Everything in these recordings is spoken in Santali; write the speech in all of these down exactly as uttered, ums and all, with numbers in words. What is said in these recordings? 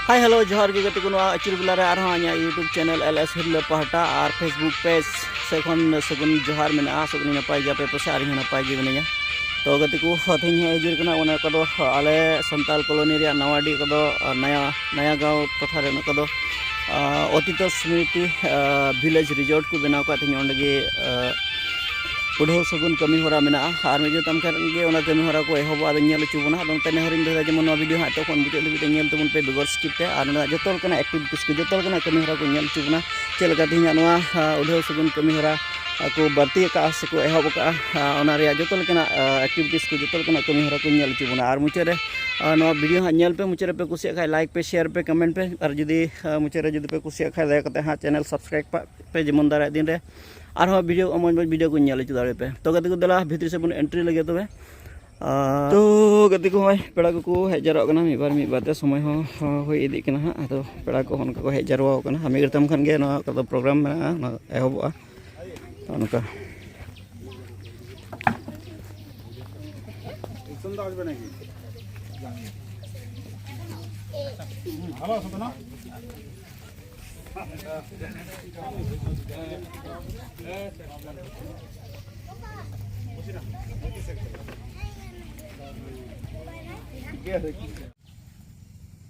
ᱦᱟᱭ ᱦᱮᱞᱳ, ᱡᱚᱦᱟᱨ ᱜᱮ ᱜᱟᱛᱮ ᱠᱚ᱾ ᱱᱚᱣᱟ ᱟᱹᱪᱩᱨ ᱵᱮᱞᱟ ᱨᱮ ᱟᱨᱦᱚᱸ ᱤᱧᱟᱹᱜ YouTube channel LS ᱦᱤᱨᱞᱟᱹ ᱯᱟᱦᱴᱟ ᱟᱨ Facebook page ᱥᱮᱫ ᱠᱷᱚᱱ ᱥᱟᱹᱜᱩᱱ ᱡᱚᱦᱟᱨ ᱢᱮᱱᱟᱜᱼᱟ᱾ ᱟᱥᱚᱜ ᱠᱟᱹᱱᱟᱹᱧ ᱱᱟᱯᱟᱭ ᱜᱮᱭᱟᱯᱮ ᱯᱟᱥᱮ, ᱟᱨ ᱤᱧ ᱦᱚᱸ ᱱᱟᱯᱟᱭ ᱜᱮ ᱢᱤᱱᱟᱹᱧᱟ᱾ ᱛᱚ ᱜᱟᱛᱮ ᱠᱚ, ᱛᱮᱦᱮᱧ ᱦᱚᱸ ᱦᱟᱹᱡᱤᱨ ᱠᱟᱱᱟ ᱚᱱᱟ ᱠᱚᱫᱚ ᱟᱞᱮ ᱥᱟᱱᱛᱟᱞ ᱠᱚᱞᱳᱱᱤ ᱨᱮᱭᱟᱜ ᱱᱟᱣᱟ ᱰᱤ ᱠᱚᱫᱚ, ᱟᱨ ᱱᱟᱭᱟ ᱱᱟᱭᱟ ᱜᱟᱶ ᱴᱚᱴᱷᱟ ᱨᱮ ᱱᱚᱣᱟ ᱠᱚᱫᱚ, ᱟᱨ ᱚᱛᱤᱛᱚ ᱥᱢᱨᱤᱛᱤ, ᱟᱨ village resort ᱠᱚ ᱵᱮᱱᱟᱣ ᱠᱟᱜ ᱛᱮᱦᱮᱧ ᱚᱸᱰᱮ ᱜᱮ, ᱟᱨ ᱩᱰᱷᱟᱹᱣ ᱥᱟᱹᱜᱩᱱ ᱠᱟᱹᱢᱤ ᱦᱚᱨᱟ ᱢᱮᱱᱟᱜᱼᱟ᱾ ᱟᱨ ᱢᱤᱫ ᱫᱤᱱ ᱛᱟᱭᱚᱢ ᱠᱷᱟᱱ ᱜᱮ ᱚᱱᱟ ᱠᱟᱹᱢᱤ ᱦᱚᱨᱟ ᱠᱚ ᱮᱦᱚᱵᱚᱜᱼᱟ᱾ ᱟᱫᱚ ᱧᱮᱞ ᱦᱚᱪᱚ ᱵᱚᱱᱟ᱾ ᱟᱫᱚ ᱚᱱᱛᱮ ᱱᱮᱦᱚᱨᱤᱧ ᱫᱚᱦᱚᱭᱟ ᱡᱮᱢᱚᱱ ᱱᱚᱣᱟ video ᱦᱟᱸᱜ ᱮᱛᱚᱦᱚᱵ ᱠᱷᱚᱱ ᱢᱩᱪᱟᱹᱫ ᱫᱷᱟᱹᱵᱤᱡ ᱛᱮ ᱧᱮᱞ ᱛᱟᱵᱚᱱ ᱯᱮ ᱵᱮᱜᱚᱨ skip ᱛᱮ᱾ ᱟᱨ ᱱᱚᱰᱮ ᱡᱚᱛᱚ ᱞᱮᱠᱟᱱᱟᱜ activities ᱠᱚ, ᱡᱚᱛᱚ ᱞᱮᱠᱟᱱᱟᱜ ᱠᱟᱹᱢᱤ ᱦᱚᱨᱟ ᱠᱚ ᱧᱮᱞ ᱦᱚᱪᱚ ᱵᱚᱱᱟ᱾ ᱪᱮᱫ ᱞᱮᱠᱟ ᱛᱮᱦᱮᱧᱟᱜ ᱱᱚᱣᱟ, ᱟᱨ, ᱩᱰᱷᱟᱹᱣ ᱥᱟᱹᱜᱩᱱ ᱠᱟᱹᱢᱤ ᱦᱚᱨᱟ, ᱟᱨ, ᱠᱚ ᱵᱟᱹᱲᱛᱤ ᱟᱠᱟᱫᱼᱟ ᱥᱮ ᱠᱚ ᱮᱦᱚᱵ ᱟᱠᱟᱫᱼᱟ, ᱟᱨ, ᱚᱱᱟ ᱨᱮᱭᱟᱜ ᱡᱚᱛᱚ ᱞᱮᱠᱟᱱᱟᱜ, ᱟᱨ, activities ᱠᱚ, ᱡᱚᱛᱚ ᱞᱮᱠᱟᱱᱟᱜ ᱠᱟᱹᱢᱤ ᱦᱚᱨᱟ ᱠᱚ ᱧᱮᱞ ᱦᱚᱪᱚ ᱵᱚᱱᱟ᱾ ᱟᱨ ᱢᱩᱪᱟᱹᱫ ᱨᱮ, ᱟᱨ, ᱱᱚᱣᱟ video ᱦᱟᱸᱜ ᱧᱮᱞ ᱯᱮ, ᱢᱩᱪᱟᱹᱫ ᱨᱮᱯᱮ ᱠᱩᱥᱤᱭᱟᱜ ᱠᱷᱟᱱ like ᱯᱮ, share ᱯᱮ, comment ᱯᱮ, ᱟᱨ ᱡᱩᱫᱤ, ᱟᱨ, ᱢᱩᱪᱟᱹᱫ ᱨᱮ ᱡᱩᱫᱤ ᱯᱮ ᱠᱩᱥᱤᱭᱟᱜ ᱠᱷᱟᱱ ᱫᱟᱭᱟ ᱠᱟᱛᱮ ᱦᱟᱸᱜ channel subscribe ᱯᱮ ᱡᱮᱢᱚᱱ ᱫᱟᱨᱟᱭ ᱫᱤᱱ ᱨᱮ ᱟᱨᱦᱚᱸ video, ᱢᱚᱡᱽ ᱢᱚᱡᱽ video ᱠᱚᱧ ᱧᱮᱞ ᱦᱚᱪᱚ ᱫᱟᱲᱮᱭᱟᱯᱮ᱾ ᱛᱚ ᱜᱟᱛᱮ ᱠᱚ, ᱫᱮᱞᱟ ᱵᱷᱤᱛᱨᱤ ᱥᱮᱫ ᱵᱚᱱ entry ᱞᱮᱜᱮ ᱛᱚᱵᱮ᱾ ᱟᱨ ᱛᱚ ᱜᱟᱛᱮ ᱠᱚ, ᱦᱚᱸᱜᱼᱚᱭ ᱯᱮᱲᱟ ᱠᱚᱠᱚ ᱦᱮᱡ ᱡᱟᱣᱨᱟᱜ ᱠᱟᱱᱟ, ᱢᱤᱫ ᱵᱟᱨ ᱢᱤᱫ ᱵᱟᱨ ᱛᱮ ᱥᱚᱢᱚᱭ ᱦᱚᱸ, ᱦᱚᱸ ᱦᱩᱭ ᱤᱫᱤᱜ ᱠᱟᱱᱟ ᱦᱟᱸᱜ᱾ ᱟᱫᱚ ᱯᱮᱲᱟ ᱠᱚ ᱚᱱᱠᱟ ᱠᱚ ᱦᱮᱡ ᱡᱟᱣᱨᱟ ᱟᱠᱟᱱᱟ᱾ ᱟᱨ ᱢᱤᱫ ᱜᱷᱟᱹᱲᱤᱡ ᱛᱟᱭᱚᱢ ᱠᱷᱟᱱ ᱜᱮ ᱱᱚᱣᱟ ᱠᱚᱫᱚ program ᱢᱮᱱᱟᱜᱼᱟ, ᱚᱱᱟ ᱮᱦᱚᱵᱚᱜᱼᱟ᱾ ᱱᱚᱜᱼᱚ ᱱᱚᱝᱠᱟ᱾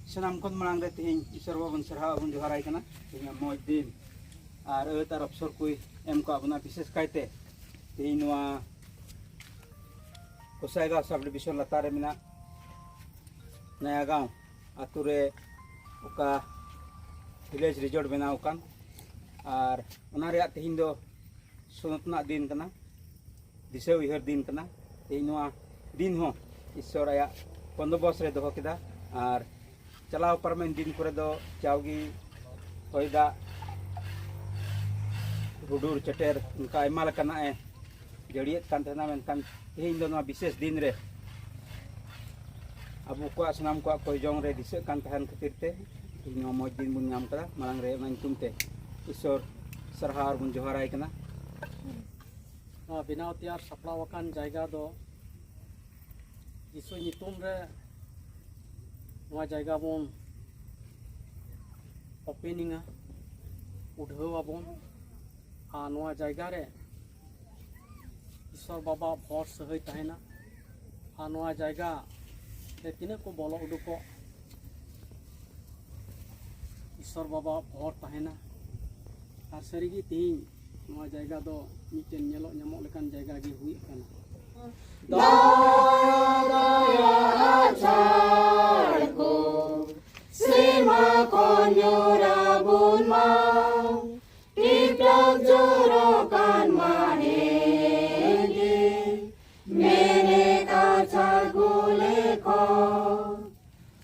ᱥᱟᱱᱟᱢ ᱠᱷᱚᱱ ᱢᱟᱲᱟᱝ ᱨᱮ ᱛᱮᱦᱮᱧ ᱤᱥᱚᱨ ᱵᱟᱵᱚᱱ ᱥᱟᱨᱦᱟᱣ ᱟᱵᱚᱱ ᱡᱚᱦᱟᱨᱟᱭ ᱠᱟᱱᱟ᱾ ᱛᱮᱦᱮᱧᱟᱜ ᱢᱚᱡᱽ ᱫᱤᱱ ᱟᱨ ᱟᱹᱛ ᱟᱨ ᱚᱯᱥᱚᱨ ᱠᱚᱭ ᱮᱢ ᱠᱟᱜ ᱵᱚᱱᱟ᱾ ᱵᱤᱥᱮᱥ ᱠᱟᱭᱛᱮ ᱛᱮᱦᱮᱧ ᱱᱚᱣᱟ ᱜᱚᱥᱟᱭᱜᱟᱸᱣ sub division ᱞᱟᱛᱟᱨ ᱨᱮ ᱢᱮᱱᱟᱜ ᱱᱟᱭᱟᱜᱟᱸᱣ ᱟᱛᱳ ᱨᱮ ᱚᱠᱟ village resort ᱵᱮᱱᱟᱣ ᱟᱠᱟᱱ, ᱟᱨ ᱚᱱᱟ ᱨᱮᱭᱟᱜ ᱛᱮᱦᱮᱧ ᱫᱚ ᱥᱚᱱᱚᱛ ᱨᱮᱱᱟᱜ ᱫᱤᱱ ᱠᱟᱱᱟ, ᱫᱤᱥᱟᱹ ᱩᱭᱦᱟᱹᱨ ᱫᱤᱱ ᱠᱟᱱᱟ᱾ ᱛᱮᱦᱮᱧ ᱱᱚᱣᱟ ᱫᱤᱱ ᱦᱚᱸ ᱤᱥᱥᱚᱨ ᱟᱭᱟᱜ ᱵᱚᱱᱫᱳᱵᱚᱥ ᱨᱮ ᱫᱚᱦᱚ ᱠᱮᱫᱟ᱾ ᱟᱨ ᱪᱟᱞᱟᱣ ᱯᱟᱨᱚᱢᱮᱱ ᱫᱤᱱ ᱠᱚᱨᱮ ᱫᱚ ᱡᱟᱣᱜᱮ ᱦᱚᱭ ᱫᱟᱜ, ᱦᱩᱰᱩᱨ ᱪᱮᱴᱮᱨ, ᱚᱱᱠᱟ ᱟᱭᱢᱟ ᱞᱮᱠᱟᱱᱟᱜ ᱮ ᱡᱟᱹᱲᱤᱭᱮᱫ ᱠᱟᱱ ᱛᱟᱦᱮᱱᱟ, ᱢᱮᱱᱠᱷᱟᱱ ᱛᱮᱦᱮᱧ ᱫᱚ ᱱᱚᱣᱟ ᱵᱤᱥᱮᱥ ᱫᱤᱱ ᱨᱮ ᱟᱵᱚ ᱠᱚᱣᱟᱜ, ᱥᱟᱱᱟᱢ ᱠᱚᱣᱟᱜ ᱠᱚᱭ ᱡᱚᱝ ᱨᱮ ᱫᱤᱥᱟᱹᱜ ᱠᱟᱱ ᱛᱟᱦᱮᱱ ᱠᱷᱟᱹᱛᱤᱨ ᱛᱮ ᱛᱮᱦᱮᱧ ᱱᱚᱣᱟ ᱢᱚᱡᱽ ᱫᱤᱱ ᱵᱚᱱ ᱧᱟᱢ ᱠᱟᱫᱟ᱾ ᱢᱟᱲᱟᱝ ᱨᱮ ᱚᱱᱟ ᱧᱩᱛᱩᱢ ᱛᱮ ᱤᱥᱥᱚᱨ ᱥᱟᱨᱦᱟᱣ ᱟᱨ ᱵᱚᱱ ᱡᱚᱦᱟᱨᱟᱭ ᱠᱟᱱᱟ᱾ ᱱᱚᱣᱟ ᱵᱮᱱᱟᱣ ᱛᱮᱭᱟᱨ ᱥᱟᱯᱲᱟᱣ ᱟᱠᱟᱱ ᱡᱟᱭᱜᱟ ᱫᱚ ᱡᱤᱥᱩ ᱧᱩᱛᱩᱢ ᱨᱮ ᱱᱚᱣᱟ ᱡᱟᱭᱜᱟ ᱵᱚᱱ opening-ᱟ, ᱩᱰᱷᱟᱹᱣ ᱟᱵᱚᱱ᱾ ᱟᱨ ᱱᱚᱣᱟ ᱡᱟᱭᱜᱟ ᱨᱮ ᱤᱥᱚᱨ ᱵᱟᱵᱟ ᱵᱷᱚᱨ ᱥᱟᱹᱦᱟᱹᱭ ᱛᱟᱦᱮᱱᱟ᱾ ᱟᱨ ᱱᱚᱣᱟ ᱡᱟᱭᱜᱟ ᱨᱮ ᱛᱤᱱᱟᱹᱜ ᱠᱚ ᱵᱚᱞᱚ ᱩᱰᱩᱠᱚᱜ, ᱤᱥᱚᱨ ᱵᱟᱵᱟ ᱵᱷᱚᱨ ᱛᱟᱦᱮᱱᱟ᱾ ᱟᱨ ᱥᱟᱹᱨᱤᱜᱮ ᱛᱮᱦᱮᱧ ᱱᱚᱣᱟ ᱡᱟᱭᱜᱟ ᱫᱚ ᱢᱤᱫᱴᱮᱱ ᱧᱮᱞᱚᱜ ᱧᱟᱢᱚᱜ ᱞᱮᱠᱟᱱ ᱡᱟᱭᱜᱟ ᱜᱮ ᱦᱩᱭ ᱟᱠᱟᱱᱟ᱾ ᱫᱟᱭᱟ ᱫᱟᱭᱟ ᱟᱡᱷᱟᱲ ᱠᱚ ᱥᱮᱨᱢᱟ ᱠᱷᱚᱱ ᱧᱩᱨ ᱟᱵᱚᱱ ᱢᱟ, ᱴᱤᱯᱴᱟᱯ ᱡᱚᱨᱚᱜ ᱠᱟᱱ ᱢᱟ ᱦᱮᱸᱜᱮ, ᱢᱮᱱᱮᱫ ᱟᱡᱷᱟᱲ ᱠᱚ ᱞᱮᱠᱷᱚ,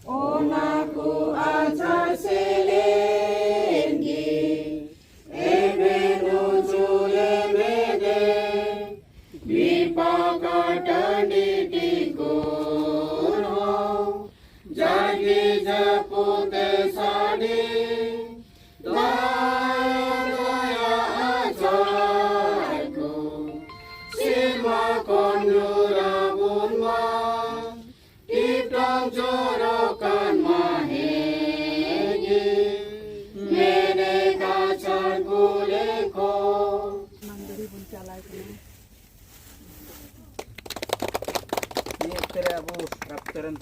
ᱚᱱᱟ ᱠᱚ ᱟᱡᱷᱟᱲ ᱥᱮᱞᱮᱫ ᱜᱮ ᱮᱵᱷᱮᱱ ᱩᱡᱩᱞᱮ ᱢᱮᱫᱮ᱾ ᱵᱤᱯᱟᱠᱟ ᱴᱟᱺᱰᱤ ᱴᱤᱠᱩᱨ ᱦᱚᱸ ᱡᱟᱜᱮ ᱡᱟᱹᱯᱩᱫ ᱮ ᱥᱟᱰᱮ᱾ ᱫᱟᱭᱟ ᱫᱟᱭᱟ ᱟᱡᱷᱟᱲ ᱠᱚ ᱥᱮᱨᱢᱟ ᱠᱷᱚᱱ ᱧᱩᱨ ᱟᱵᱚᱱ ᱢᱟ᱾ ᱴᱤᱯᱴᱟᱯ ᱡᱚᱨᱚᱜ ᱠᱟᱱ ᱢᱟ ᱦᱮᱸᱜᱮ, ᱢᱮᱱᱮᱫ ᱟᱡᱷᱟᱲ ᱠᱚ ᱞᱮᱠᱷᱚ᱾ ᱱᱤᱭᱟᱹ ᱚᱠᱛᱮ ᱨᱮ ᱟᱵᱚ ᱨᱟᱯᱛᱮ ᱨᱮᱱ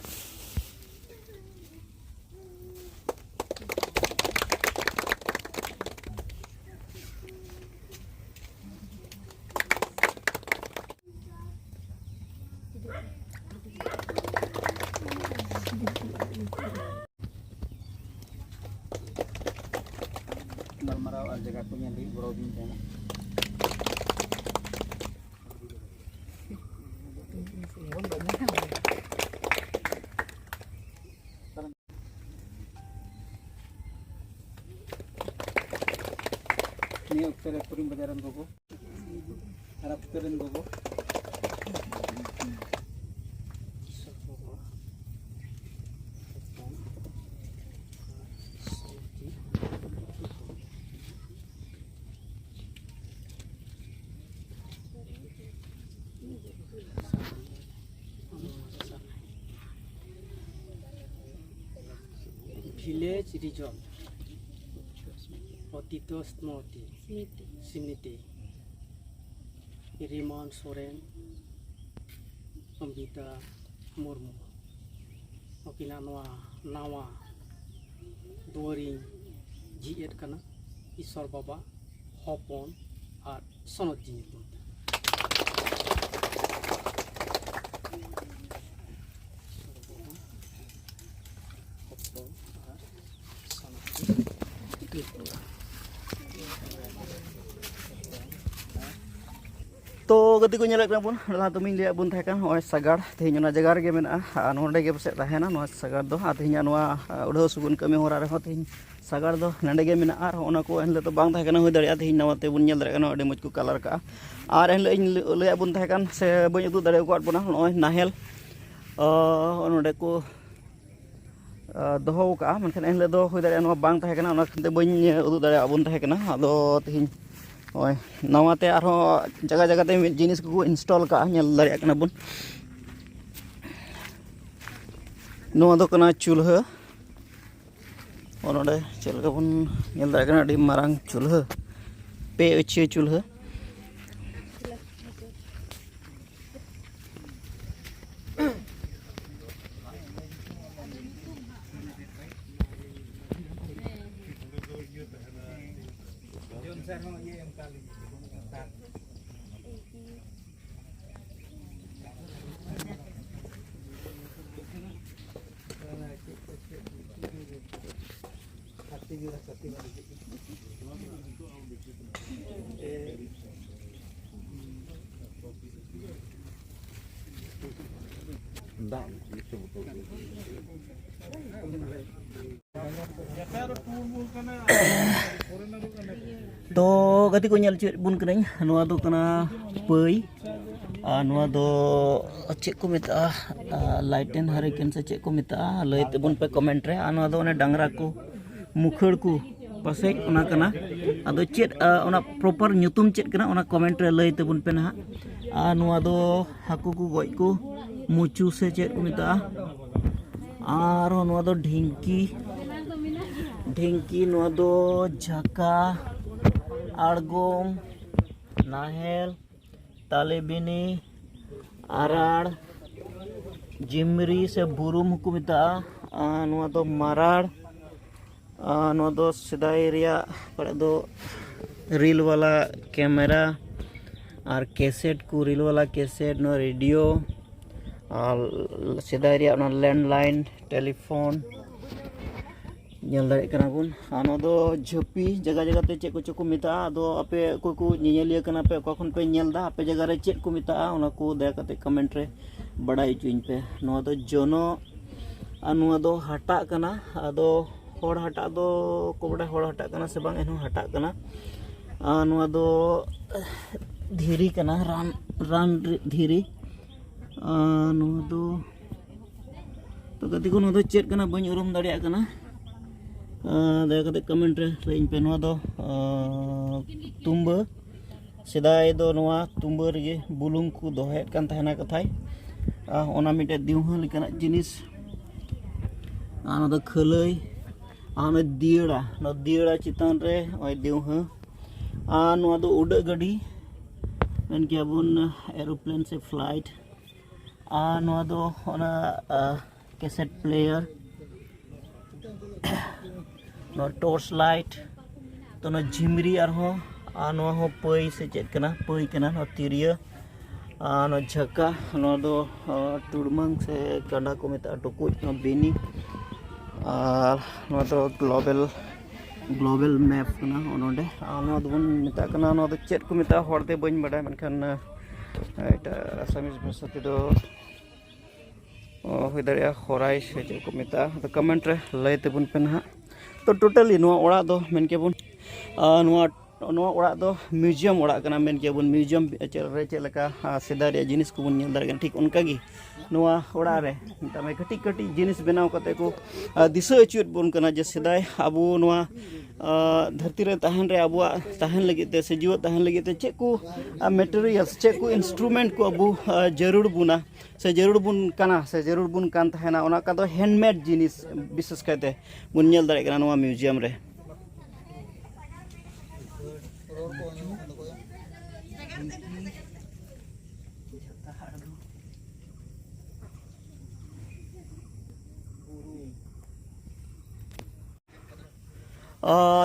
ᱜᱟᱞᱢᱟᱨᱟᱣ ᱟᱨ ᱡᱟᱭᱜᱟ ᱠᱚ ᱧᱮᱞ ᱞᱟᱹᱜᱤᱫ ᱜᱚᱲᱚ ᱫᱤᱧ ᱛᱟᱦᱮᱱᱟ᱾ ᱱᱤᱭᱟᱹ ᱚᱠᱛᱮ ᱨᱮ ᱠᱚᱨᱤᱢ ᱵᱟᱡᱟᱨ ᱨᱮᱱ ᱜᱚᱜᱚ, ᱟᱨ ᱚᱠᱛᱮ ᱨᱮᱱ ᱜᱚᱜᱚ, Village Region. ᱚᱛᱤᱛ ᱥᱢᱨᱚᱛᱤ ᱥᱢᱨᱤᱛᱤ᱾ ᱥᱢᱨᱤᱛᱤ᱾ ᱨᱤᱢᱟᱱ ᱥᱚᱨᱮᱱ, ᱚᱢᱵᱤᱛᱟ ᱢᱩᱨᱢᱩ, ᱱᱩᱠᱤᱱᱟᱜ ᱱᱚᱣᱟ ᱱᱟᱣᱟ ᱫᱩᱣᱟᱹᱨᱤᱧ ᱡᱷᱤᱡ ᱮᱫ ᱠᱟᱱᱟ, ᱤᱥᱚᱨ ᱵᱟᱵᱟ, ᱦᱚᱯᱚᱱ ᱟᱨ ᱥᱚᱱᱚᱛ ᱡᱤ ᱧᱩᱛᱩᱢ ᱛᱮ᱾ ᱛᱚ ᱜᱟᱛᱮ ᱠᱚ, ᱧᱮᱞᱮᱫ ᱠᱟᱱᱟ ᱵᱚᱱ, ᱞᱟᱦᱟ ᱛᱮᱢᱟᱧ ᱞᱟᱹᱭᱟᱫ ᱵᱚᱱ ᱛᱟᱦᱮᱸ ᱠᱟᱱ, ᱱᱚᱜᱼᱚᱭ ᱥᱟᱜᱟᱲ ᱛᱮᱦᱮᱧ ᱚᱱᱟ ᱡᱟᱭᱜᱟ ᱨᱮᱜᱮ ᱢᱮᱱᱟᱜᱼᱟ᱾ ᱟᱨ ᱱᱚᱸᱰᱮ ᱜᱮ ᱯᱟᱥᱮᱡ ᱛᱟᱦᱮᱱᱟ ᱱᱚᱣᱟ ᱥᱟᱜᱟᱲ ᱫᱚ᱾ ᱟᱨ ᱛᱮᱦᱮᱧᱟᱜ ᱱᱚᱣᱟ ᱩᱰᱷᱟᱹᱣ ᱥᱩᱜᱩᱱ ᱠᱟᱹᱢᱤ ᱦᱚᱨᱟ ᱨᱮᱦᱚᱸ ᱛᱮᱦᱮᱧ ᱥᱟᱜᱟᱲ ᱫᱚ ᱱᱚᱸᱰᱮ ᱜᱮ ᱢᱮᱱᱟᱜᱼᱟ᱾ ᱟᱨ ᱚᱱᱟ ᱠᱚ ᱮᱱᱦᱤᱞᱳᱜ ᱫᱚ ᱵᱟᱝ ᱛᱟᱦᱮᱸ ᱠᱟᱱᱟ, ᱦᱩᱭ ᱫᱟᱲᱮᱭᱟᱜᱼᱟ ᱛᱮᱦᱮᱧ ᱱᱟᱣᱟ ᱛᱮᱵᱚᱱ ᱧᱮᱞ ᱫᱟᱲᱮᱭᱟᱜ ᱠᱟᱱᱟ, ᱟᱹᱰᱤ ᱢᱚᱡᱽ ᱠᱚ ᱠᱟᱞᱟᱨ ᱠᱟᱜᱼᱟ᱾ ᱟᱨ ᱮᱱᱦᱤᱞᱳᱜ ᱤᱧ ᱞᱟᱹᱭᱟᱫ ᱵᱚᱱ ᱛᱟᱦᱮᱸ ᱠᱟᱱ ᱥᱮ ᱵᱟᱹᱧ ᱩᱫᱩᱜ ᱫᱟᱲᱮ ᱟᱠᱟᱫ ᱵᱚᱱᱟ, ᱱᱚᱜᱼᱚᱭ ᱱᱟᱦᱮᱞ ᱱᱚᱸᱰᱮ ᱠᱚ ᱫᱚᱦᱚ ᱟᱠᱟᱫᱼᱟ, ᱢᱮᱱᱠᱷᱟᱱ ᱮᱱᱦᱤᱞᱳᱜ ᱫᱚ ᱦᱩᱭ ᱫᱟᱲᱮᱭᱟᱜᱼᱟ ᱱᱚᱣᱟ ᱵᱟᱝ ᱛᱟᱦᱮᱸ ᱠᱟᱱᱟ, ᱚᱱᱟ ᱠᱷᱟᱹᱛᱤᱨ ᱛᱮ ᱵᱟᱹᱧ ᱩᱫᱩᱜ ᱫᱟᱲᱮᱭᱟᱜ ᱵᱚᱱ ᱛᱟᱦᱮᱸ ᱠᱟᱱᱟ᱾ ᱟᱫᱚ ᱛᱮᱦᱮᱧ ᱱᱚᱜᱼᱚᱭ ᱱᱟᱣᱟᱛᱮ ᱟᱨᱦᱚᱸ ᱡᱟᱭᱜᱟ ᱡᱟᱭᱜᱟ ᱛᱮ ᱢᱤᱫ ᱡᱤᱱᱤᱥ ᱠᱚᱠᱚ ᱤᱱᱥᱴᱚᱞ ᱠᱟᱜᱼᱟ, ᱧᱮᱞ ᱫᱟᱲᱮᱭᱟᱜ ᱠᱟᱱᱟ ᱵᱚᱱ᱾ ᱱᱚᱣᱟ ᱫᱚ ᱠᱟᱱᱟ ᱪᱩᱞᱦᱟᱹ᱾ ᱱᱚᱜᱼᱚ ᱱᱚᱰᱮ ᱪᱮᱫ ᱞᱮᱠᱟ ᱵᱚᱱ ᱧᱮᱞ ᱫᱟᱲᱮᱭᱟᱜ ᱠᱟᱱᱟ, ᱟᱹᱰᱤ ᱢᱟᱨᱟᱝ ᱪᱩᱞᱦᱟᱹ, ᱯᱮ ᱟᱹᱪᱷᱤᱭᱟᱹ ᱪᱩᱞᱦᱟᱹ᱾ ᱫᱟᱜ ᱢᱤᱫᱴᱮᱱ ᱵᱚᱛᱚᱞ ᱠᱚ᱾ ᱛᱚ ᱜᱟᱛᱮ ᱠᱚ, ᱧᱮᱞ ᱦᱚᱪᱚᱭᱮᱫ ᱵᱚᱱ ᱠᱟᱹᱱᱟᱹᱧ, ᱱᱚᱣᱟ ᱫᱚ ᱠᱟᱱᱟ ᱯᱟᱹᱭ, ᱟᱨ ᱱᱚᱣᱟ ᱫᱚ ᱪᱮᱫ ᱠᱚ ᱢᱮᱛᱟᱜᱼᱟ, ᱞᱟᱭᱴᱮᱱ ᱦᱟᱨᱤᱠᱮᱱ ᱥᱮ ᱪᱮᱫ ᱠᱚ ᱢᱮᱛᱟᱜᱼᱟ, ᱞᱟᱹᱭ ᱛᱟᱵᱚᱱ ᱯᱮ ᱠᱚᱢᱮᱱᱴ ᱨᱮ᱾ ᱟᱨ ᱱᱚᱣᱟ ᱫᱚ ᱚᱱᱮ ᱰᱟᱝᱨᱟ ᱠᱚ ᱢᱩᱠᱷᱟᱹᱲ ᱠᱚ ᱯᱟᱥᱮᱡ ᱚᱱᱟ ᱠᱟᱱᱟ᱾ ᱟᱫᱚ ᱪᱮᱫ, ᱟ, ᱚᱱᱟ ᱯᱨᱚᱯᱟᱨ ᱧᱩᱛᱩᱢ ᱪᱮᱫ ᱠᱟᱱᱟ, ᱚᱱᱟ ᱠᱚᱢᱮᱱᱴ ᱨᱮ ᱞᱟᱹᱭ ᱛᱟᱵᱚᱱ ᱯᱮ ᱱᱟᱦᱟᱜ᱾ ᱟᱨ ᱱᱚᱣᱟ ᱫᱚ ᱦᱟᱹᱠᱩ ᱠᱚ ᱜᱚᱡ ᱠᱚ ᱢᱩᱪᱩ ᱥᱮ ᱪᱮᱫ ᱠᱚ ᱢᱮᱛᱟᱜᱼᱟ᱾ ᱟᱨᱦᱚᱸ ᱱᱚᱣᱟ ᱫᱚ ᱰᱷᱤᱝᱠᱤ, ᱰᱷᱤᱝᱠᱤ, ᱱᱚᱣᱟ ᱫᱚ ᱡᱷᱟᱠᱟ, ᱟᱬᱜᱚᱢ, ᱱᱟᱦᱮᱞ, ᱛᱟᱞᱮ ᱵᱤᱱᱤ, ᱟᱨᱟᱲ, ᱡᱤᱢᱨᱤ ᱥᱮ ᱵᱩᱨᱩᱢ ᱦᱚᱸᱠᱚ ᱢᱮᱛᱟᱜᱼᱟ᱾ ᱟᱨ ᱱᱚᱣᱟ ᱫᱚ ᱢᱟᱨᱟᱲ᱾ ᱟᱨ ᱱᱚᱣᱟ ᱫᱚ ᱥᱮᱫᱟᱭ ᱨᱮᱭᱟᱜ ᱯᱟᱲᱟᱜ ᱫᱚ ᱨᱤᱞ ᱵᱟᱞᱟ ᱠᱮᱢᱮᱨᱟ ᱟᱨ ᱠᱮᱥᱮᱴ ᱠᱚ, ᱨᱤᱞ ᱵᱟᱞᱟ ᱠᱮᱥᱮᱴ, ᱱᱚᱣᱟ ᱨᱮᱰᱤᱭᱳ ᱟᱨ ᱥᱮᱫᱟᱭ ᱨᱮᱭᱟᱜ ᱚᱱᱟ ᱞᱮᱱᱰᱞᱟᱭᱤᱱ ᱴᱮᱞᱤᱯᱷᱳᱱ᱾ ᱧᱮᱞ ᱫᱟᱲᱮᱭᱟᱜ ᱠᱟᱱᱟ ᱵᱚᱱ᱾ ᱟᱨ ᱱᱚᱣᱟ ᱫᱚ ᱡᱷᱟᱹᱯᱤ, ᱡᱟᱭᱜᱟ ᱡᱟᱭᱜᱟ ᱛᱮ ᱪᱮᱫ ᱠᱚᱪᱚ ᱠᱚ ᱢᱮᱛᱟᱜᱼᱟ᱾ ᱟᱫᱚ ᱟᱯᱮ ᱚᱠᱚᱭ ᱠᱚ ᱧᱮᱧᱮᱞᱤᱭᱟᱹ ᱠᱟᱱᱟ ᱯᱮ, ᱚᱠᱟ ᱠᱷᱚᱱ ᱯᱮ ᱧᱮᱞ ᱮᱫᱟ, ᱟᱯᱮ ᱡᱟᱭᱜᱟ ᱨᱮ ᱪᱮᱫ ᱠᱚ ᱢᱮᱛᱟᱜᱼᱟ, ᱚᱱᱟ ᱠᱚ ᱫᱟᱭᱟ ᱠᱟᱛᱮ ᱠᱚᱢᱮᱱᱴ ᱨᱮ ᱵᱟᱲᱟᱭ ᱦᱚᱪᱚᱧ ᱯᱮ᱾ ᱱᱚᱣᱟ ᱫᱚ ᱡᱚᱱᱚᱜ ᱟᱨ ᱱᱚᱣᱟ ᱫᱚ ᱦᱟᱴᱟᱜ ᱠᱟᱱᱟ᱾ ᱟᱫᱚ ᱦᱚᱲ ᱦᱟᱴᱟᱜ ᱫᱚ ᱠᱚ ᱵᱟᱰᱟᱭ, ᱦᱚᱲ ᱦᱟᱴᱟᱜ ᱠᱟᱱᱟ ᱥᱮ ᱵᱟᱝ, ᱮᱱᱦᱚᱸ ᱦᱟᱴᱟᱜ ᱠᱟᱱᱟ᱾ ᱟᱨ ᱱᱚᱣᱟ ᱫᱚ ᱫᱷᱤᱨᱤ ᱠᱟᱱᱟ, ᱨᱟᱱ, ᱨᱟᱱ ᱨᱮ-, ᱫᱷᱤᱨᱤ᱾ ᱟᱨ ᱱᱚᱣᱟ ᱫᱚ, ᱛᱚ ᱜᱟᱛᱮ ᱠᱚ, ᱱᱚᱣᱟ ᱫᱚ ᱪᱮᱫ ᱠᱟᱱᱟ ᱵᱟᱹᱧ ᱩᱨᱩᱢ ᱫᱟᱲᱮᱭᱟᱜ ᱠᱟᱱᱟ᱾ ᱟᱨ ᱫᱟᱭᱟ ᱠᱟᱛᱮ ᱠᱚᱢᱮᱱᱴ ᱨᱮ ᱞᱟᱹᱭᱟᱹᱧ ᱯᱮ᱾ ᱱᱚᱣᱟ ᱫᱚ, ᱟᱨ, ᱛᱩᱢᱵᱟᱹ᱾ ᱥᱮᱫᱟᱭ ᱫᱚ ᱱᱚᱣᱟ ᱛᱩᱢᱵᱟᱹ ᱨᱮᱜᱮ ᱵᱩᱞᱩᱝ ᱠᱚ ᱫᱚᱦᱚᱭᱮᱫ ᱠᱟᱱ ᱛᱟᱦᱮᱱᱟ ᱠᱟᱛᱷᱟᱭ᱾ ᱟᱨ ᱚᱱᱟ ᱢᱤᱫᱴᱮᱡ ᱫᱤᱣᱦᱟᱹ ᱞᱮᱠᱟᱱᱟᱜ ᱡᱤᱱᱤᱥ᱾ ᱟᱨ ᱱᱚᱣᱟ ᱫᱚ ᱠᱷᱟᱹᱞᱟᱹᱭ᱾ ᱟᱨ ᱱᱚᱣᱟ ᱫᱤᱭᱟᱹᱲᱟ, ᱱᱚᱣᱟ ᱫᱤᱭᱟᱹᱲᱟ ᱪᱮᱛᱟᱱ ᱨᱮ ᱱᱚᱜᱼᱚᱭ ᱫᱤᱣᱦᱟᱹ᱾ ᱟᱨ ᱱᱚᱣᱟ ᱫᱚ ᱩᱰᱟᱹᱜ ᱜᱟᱹᱰᱤ, ᱢᱮᱱ ᱠᱮᱭᱟ ᱵᱚᱱ ᱮᱨᱳᱯᱞᱮᱱ ᱥᱮ ᱯᱷᱞᱟᱭᱤᱴ᱾ ᱟᱨ ᱱᱚᱣᱟ ᱫᱚ ᱚᱱᱟ, ᱟ, ᱠᱮᱥᱮᱴ ᱯᱞᱮᱭᱟᱨ, ᱱᱚᱣᱟ ᱴᱚᱨᱪ ᱞᱟᱭᱤᱴ, ᱛᱚ ᱱᱚᱣᱟ ᱡᱷᱤᱢᱨᱤ ᱟᱨᱦᱚᱸ, ᱟᱨ ᱱᱚᱣᱟ ᱦᱚᱸ ᱯᱟᱹᱭ ᱥᱮ ᱪᱮᱫ ᱠᱟᱱᱟ, ᱯᱟᱹᱭ ᱠᱟᱱᱟ, ᱱᱚᱣᱟ ᱛᱤᱨᱭᱟᱹ, ᱟᱨ ᱱᱚᱣᱟ ᱡᱷᱟᱹᱠᱟ, ᱱᱚᱣᱟ ᱫᱚ, ᱟ, ᱴᱩᱲᱢᱟᱹᱝ ᱥᱮ ᱠᱟᱸᱰᱟ ᱠᱚ ᱢᱮᱛᱟᱜᱼᱟ, ᱴᱩᱠᱩᱡ, ᱱᱚᱣᱟ ᱵᱤᱱᱤ, ᱟᱨ ᱱᱚᱣᱟ ᱫᱚ ᱜᱞᱳᱵᱟᱞ, ᱜᱞᱳᱵᱟᱞ ᱢᱮᱯ ᱠᱟᱱᱟ ᱱᱚᱜᱼᱚ ᱱᱚᱰᱮ᱾ ᱟᱨ ᱱᱚᱣᱟ ᱫᱚᱵᱚᱱ ᱢᱮᱛᱟᱜ ᱠᱟᱱᱟ, ᱱᱚᱣᱟ ᱫᱚ ᱪᱮᱫ ᱠᱚ ᱢᱮᱛᱟᱜᱼᱟ ᱦᱚᱲᱛᱮ ᱵᱟᱹᱧ ᱵᱟᱰᱟᱭᱟ, ᱢᱮᱱᱠᱷᱟᱱ, ᱟ, ᱮᱴᱟᱜ ᱟᱥᱟᱢᱤᱡ ᱵᱷᱟᱥᱟ ᱛᱮᱫᱚ ᱚ, ᱦᱩᱭ ᱫᱟᱲᱮᱭᱟᱜᱼᱟ ᱠᱷᱚᱨᱟᱭ ᱥᱮ ᱪᱮᱫ ᱠᱚ ᱢᱮᱛᱟᱜᱼᱟ, ᱟᱫᱚ ᱠᱚᱢᱮᱱᱴ ᱨᱮ ᱞᱟᱹᱭ ᱛᱟᱵᱚᱱ ᱯᱮ ᱱᱟᱦᱟᱜ᱾ ᱛᱚ ᱴᱳᱴᱟᱞᱤ ᱱᱚᱣᱟ ᱚᱲᱟᱜ ᱫᱚ ᱢᱮᱱ ᱠᱮᱵᱚᱱ, ᱟᱨ ᱱᱚᱣᱟ ᱱᱚᱣᱟ ᱚᱲᱟᱜ ᱫᱚ ᱢᱤᱭᱩᱡᱤᱭᱟᱢ ᱚᱲᱟᱜ ᱠᱟᱱᱟ, ᱢᱮᱱ ᱠᱮᱭᱟ ᱵᱚᱱ ᱢᱤᱭᱩᱡᱤᱭᱟᱢ ᱨᱮ ᱪᱮᱫ ᱞᱮᱠᱟ ᱥᱮᱫᱟᱭ ᱨᱮᱭᱟᱜ ᱡᱤᱱᱤᱥ ᱠᱚᱵᱚᱱ ᱧᱮᱞ ᱫᱟᱲᱮᱭᱟᱜ ᱠᱟᱱᱟ, ᱴᱷᱤᱠ ᱚᱱᱠᱟ ᱜᱮ ᱱᱚᱣᱟ ᱚᱲᱟᱜ ᱨᱮ ᱢᱮᱛᱟᱜ ᱢᱮ ᱠᱟᱹᱴᱤᱡ ᱠᱟᱹᱴᱤᱡ ᱡᱤᱱᱤᱥ ᱵᱮᱱᱟᱣ ᱠᱟᱛᱮ ᱠᱚ ᱫᱤᱥᱟᱹ ᱦᱚᱪᱚᱭᱮᱫ ᱵᱚᱱ ᱠᱟᱱᱟ ᱡᱮ ᱥᱮᱫᱟᱭ ᱟᱵᱚ ᱱᱚᱣᱟ ᱫᱷᱟᱹᱨᱛᱤ ᱨᱮ ᱛᱟᱦᱮᱱ ᱨᱮ, ᱟᱵᱚᱣᱟᱜ ᱛᱟᱦᱮᱱ ᱞᱟᱹᱜᱤᱫ ᱛᱮ ᱥᱮ ᱡᱤᱣᱮᱫ ᱛᱟᱦᱮᱱ ᱞᱟᱹᱜᱤᱫ ᱛᱮ ᱪᱮᱫ ᱠᱚ ᱢᱮᱴᱮᱨᱤᱭᱟᱞᱥ, ᱪᱮᱫ ᱠᱚ ᱤᱱᱥᱴᱨᱩᱢᱮᱱᱴ ᱠᱚ ᱟᱵᱚ ᱡᱟᱹᱨᱩᱲ ᱵᱚᱱᱟ ᱥᱮ ᱡᱟᱹᱨᱩᱲ ᱵᱚᱱ ᱠᱟᱱᱟ ᱥᱮ ᱡᱟᱹᱨᱩᱲ ᱵᱚᱱ ᱠᱟᱱ ᱛᱟᱦᱮᱱᱟ, ᱚᱱᱟ ᱠᱚᱫᱚ ᱦᱮᱱᱰᱢᱮᱰ ᱡᱤᱱᱤᱥ ᱵᱤᱥᱮᱥ ᱠᱟᱭᱛᱮ ᱵᱚᱱ ᱧᱮᱞ ᱫᱟᱲᱮᱭᱟᱜ ᱠᱟᱱᱟ ᱱᱚᱣᱟ ᱢᱤᱭᱩᱡᱤᱭᱟᱢ ᱨᱮ᱾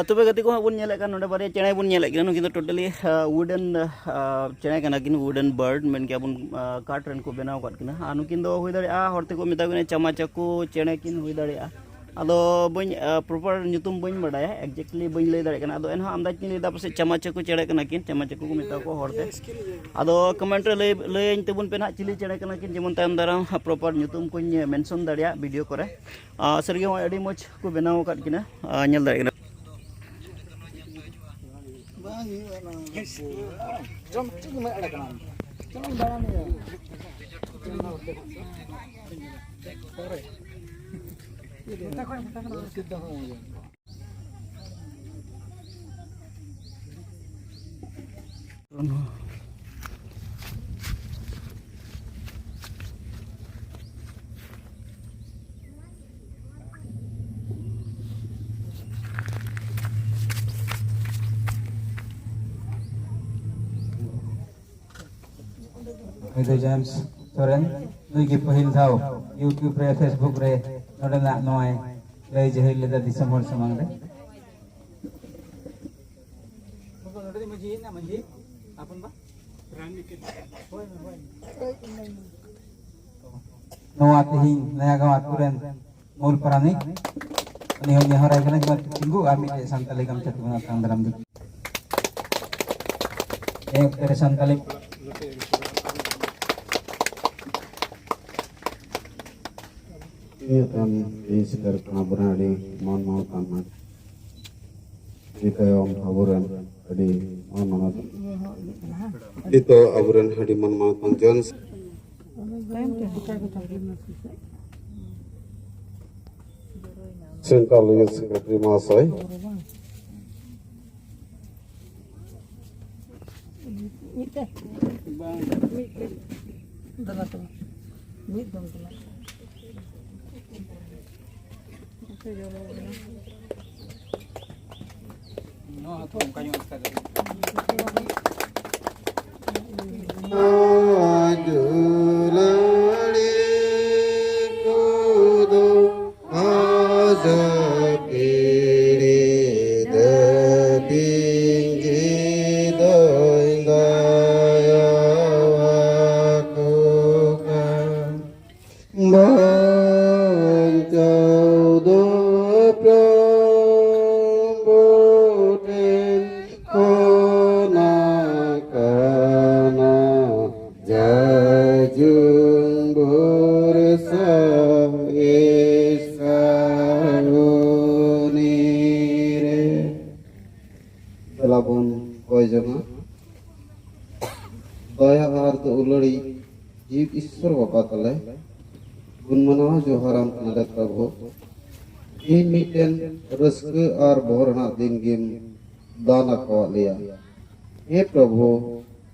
ᱛᱚᱵᱮ ᱜᱟᱛᱮ ᱠᱚ ᱦᱟᱸᱜ ᱵᱚᱱ ᱧᱮᱞᱮᱫ ᱠᱟᱱ ᱱᱚᱰᱮ ᱵᱟᱨᱭᱟ ᱪᱮᱬᱮ ᱵᱚᱱ ᱧᱮᱞᱮᱫ ᱠᱤᱱᱟ, ᱱᱩᱠᱤᱱ ᱫᱚ ᱴᱳᱴᱟᱞᱤ ᱣᱩᱰᱮᱱ ᱪᱮᱬᱮ ᱠᱟᱱᱟ ᱠᱤᱱ, ᱣᱩᱰᱮᱱ ᱵᱟᱨᱰ ᱢᱮᱱ ᱠᱮᱭᱟ ᱵᱚᱱ, ᱠᱟᱴ ᱨᱮᱱ ᱠᱚ ᱵᱮᱱᱟᱣ ᱟᱠᱟᱫ ᱠᱤᱱᱟ᱾ ᱟᱨ ᱱᱩᱠᱤᱱ ᱫᱚ ᱦᱩᱭ ᱫᱟᱲᱮᱭᱟᱜᱼᱟ ᱦᱚᱲ ᱛᱮᱠᱚ ᱢᱮᱛᱟ ᱠᱤᱱᱟ ᱪᱟᱢᱟ ᱪᱟᱠᱩ ᱪᱮᱬᱮ ᱠᱤᱱ ᱦᱩᱭ ᱫᱟᱲᱮᱭᱟᱜᱼᱟ᱾ ᱟᱫᱚ ᱵᱟᱹᱧ ᱯᱨᱚᱯᱟᱨ ᱧᱩᱛᱩᱢ ᱵᱟᱹᱧ ᱵᱟᱰᱟᱭᱟ, ᱮᱠᱡᱮᱠᱴᱞᱤ ᱵᱟᱹᱧ ᱞᱟᱹᱭ ᱫᱟᱲᱮᱭᱟᱜ ᱠᱟᱱᱟ᱾ ᱟᱫᱚ ᱮᱱᱦᱚᱸ ᱟᱢᱫᱟᱡᱽ ᱤᱧ ᱞᱟᱹᱭᱫᱟ ᱯᱟᱥᱮᱡ ᱪᱟᱢᱟ ᱪᱟᱠᱩ ᱪᱮᱬᱮ ᱠᱟᱱᱟ ᱠᱤᱱ, ᱪᱟᱢᱟ ᱪᱟᱠᱩ ᱠᱚ ᱢᱮᱛᱟ ᱠᱚᱣᱟ ᱦᱚᱲ ᱛᱮ᱾ ᱟᱫᱚ ᱠᱚᱢᱮᱱᱴ ᱨᱮ ᱞᱟᱹᱭ ᱞᱟᱹᱭᱟᱹᱧ ᱛᱟᱵᱚᱱ ᱯᱮ ᱱᱟᱦᱟᱜ ᱪᱤᱞᱤ ᱪᱮᱬᱮ ᱠᱟᱱᱟ ᱠᱤᱱ, ᱡᱮᱢᱚᱱ ᱛᱟᱭᱚᱢ ᱫᱟᱨᱟᱢ ᱯᱨᱚᱯᱟᱨ ᱧᱩᱛᱩᱢ ᱠᱚᱧ ᱢᱮᱱᱥᱚᱱ ᱫᱟᱲᱮᱭᱟᱜ ᱵᱷᱤᱰᱤᱭᱳ ᱠᱚᱨᱮ᱾ ᱥᱟᱹᱨᱤᱜᱮ ᱱᱚᱜᱼᱚᱭ ᱟᱹᱰᱤ ᱢᱚᱡᱽ ᱠᱚ ᱵᱮᱱᱟᱣ ᱟᱠᱟᱫ ᱠᱤᱱᱟ, ᱧᱮᱞ ᱫᱟᱲᱮᱭᱟᱜ ᱠᱟᱱᱟ᱾ ᱵᱟᱝ ᱦᱩᱭᱩᱜᱼᱟ ᱱᱚᱣᱟ ᱠᱚ᱾ ᱡᱚᱢ ᱪᱮᱫ ᱜᱮ ᱵᱟᱭ ᱟᱲᱟᱜ ᱠᱟᱱᱟ᱾ ᱪᱚᱞᱚ ᱫᱟᱬᱟᱱ ᱦᱩᱭᱩᱜᱼᱟ᱾ ᱚᱠᱟᱨᱮ? ᱥᱤᱫᱷᱟ ᱦᱚᱸ ᱦᱩᱭᱩᱜᱼᱟ᱾ ᱱᱩᱭ ᱫᱚ ᱡᱮᱢᱥ ᱥᱚᱨᱮᱱ, ᱱᱩᱭ ᱜᱮ ᱯᱟᱹᱦᱤᱞ ᱫᱷᱟᱣ YouTube ᱨᱮ, Facebook ᱨᱮ ᱱᱚᱰᱮᱱᱟᱜ ᱱᱚᱣᱟᱭ ᱞᱟᱹᱭ ᱡᱟᱹᱦᱤᱨ ᱞᱮᱫᱟ ᱫᱤᱥᱚᱢ ᱦᱚᱲ ᱥᱟᱢᱟᱝ ᱨᱮ᱾ ᱱᱚᱣᱟ ᱛᱮᱦᱮᱧ ᱱᱟᱭᱟᱜᱟᱸᱣ ᱟᱹᱛᱩ ᱨᱮᱱ ᱢᱩᱞ ᱯᱟᱨᱟᱱᱤᱠ, ᱩᱱᱤ ᱦᱚᱸ ᱱᱮᱦᱚᱨᱟᱭ ᱠᱟᱱᱟ, ᱡᱮᱢᱚᱱ ᱛᱤᱸᱜᱩ ᱟᱨ ᱢᱤᱫᱴᱮᱡ ᱥᱟᱱᱛᱟᱞᱤ ᱜᱟᱢᱪᱷᱟ ᱛᱮᱵᱚᱱ ᱟᱛᱟᱝ ᱫᱟᱨᱟᱢ ᱫᱮ᱾ ᱱᱤᱭᱟᱹ ᱚᱠᱛᱮ ᱨᱮ ᱥᱟᱱᱛᱟᱞᱤ ᱱᱤᱭᱟᱹ ᱛᱟᱭᱚᱢ ᱤᱧ ᱥᱮᱴᱮᱨ ᱠᱟᱱᱟ ᱵᱚᱨᱟᱰᱤ ᱢᱚᱱ ᱢᱚᱦᱚᱛᱟᱱ ᱢᱟᱴᱷ᱾ ᱱᱤᱛ ᱛᱟᱭᱚᱢ ᱟᱵᱚᱨᱮᱱ ᱟᱹᱰᱤ ᱢᱟᱱ ᱢᱟᱱᱚᱛ, ᱱᱤᱛᱚᱜ ᱟᱵᱚᱨᱮᱱ ᱟᱹᱰᱤ ᱢᱟᱱ ᱢᱟᱱᱚᱛ ᱡᱚᱱ ᱥᱮᱱᱴᱨᱟᱞ ᱤᱭᱩᱛᱷ ᱥᱮᱠᱨᱮᱴᱟᱨᱤ ᱢᱚᱦᱟᱥᱚᱭ᱾ ᱱᱚᱣᱟ ᱦᱚᱸᱛᱚ ᱚᱱᱠᱟ ᱧᱚᱜ ᱞᱮᱠᱟ ᱜᱮ᱾ ᱫᱩᱞᱟᱹᱲᱤ ᱠᱚᱫᱚ ᱟᱡ ᱯᱤᱲᱤ ᱫᱟᱹᱵᱤ ᱜᱮ ᱫᱚᱭ ᱫᱟᱭᱟᱣᱟᱠᱚ ᱠᱟᱱ᱾ ᱵᱟᱧᱪᱟᱣ ᱫᱚ ᱯᱨᱚᱵᱷᱩ ᱴᱷᱮᱱ ᱠᱷᱚᱱᱟᱜ ᱠᱟᱱᱟ, ᱡᱟᱭᱡᱩᱜᱽ ᱵᱷᱚᱨᱥᱟ ᱤᱥᱠᱟᱨᱩᱱᱤ ᱨᱮ᱾ ᱫᱮᱞᱟ ᱵᱚᱱ ᱠᱚᱭ ᱡᱚᱝᱟ᱾ ᱫᱟᱭᱟ ᱟᱨ ᱫᱩᱞᱟᱹᱲᱤ ᱡᱤᱣᱤ ᱤᱥᱥᱚᱨ ᱵᱟᱵᱟ ᱛᱟᱞᱮ, ᱵᱚᱱ ᱢᱟᱱᱟᱣ ᱡᱚᱦᱟᱨᱟᱢ ᱠᱟᱱᱟᱞᱮ ᱯᱨᱚᱵᱷᱩ᱾ ᱛᱮᱦᱮᱧ ᱢᱤᱫᱴᱮᱱ ᱨᱟᱹᱥᱠᱟᱹ ᱟᱨ ᱵᱚᱦᱚᱨ ᱨᱮᱱᱟᱜ ᱫᱤᱱ ᱜᱮᱢ ᱫᱟᱱ ᱟᱠᱟᱣᱟᱫ ᱞᱮᱭᱟ᱾ ᱦᱮᱸ ᱯᱨᱚᱵᱷᱩ,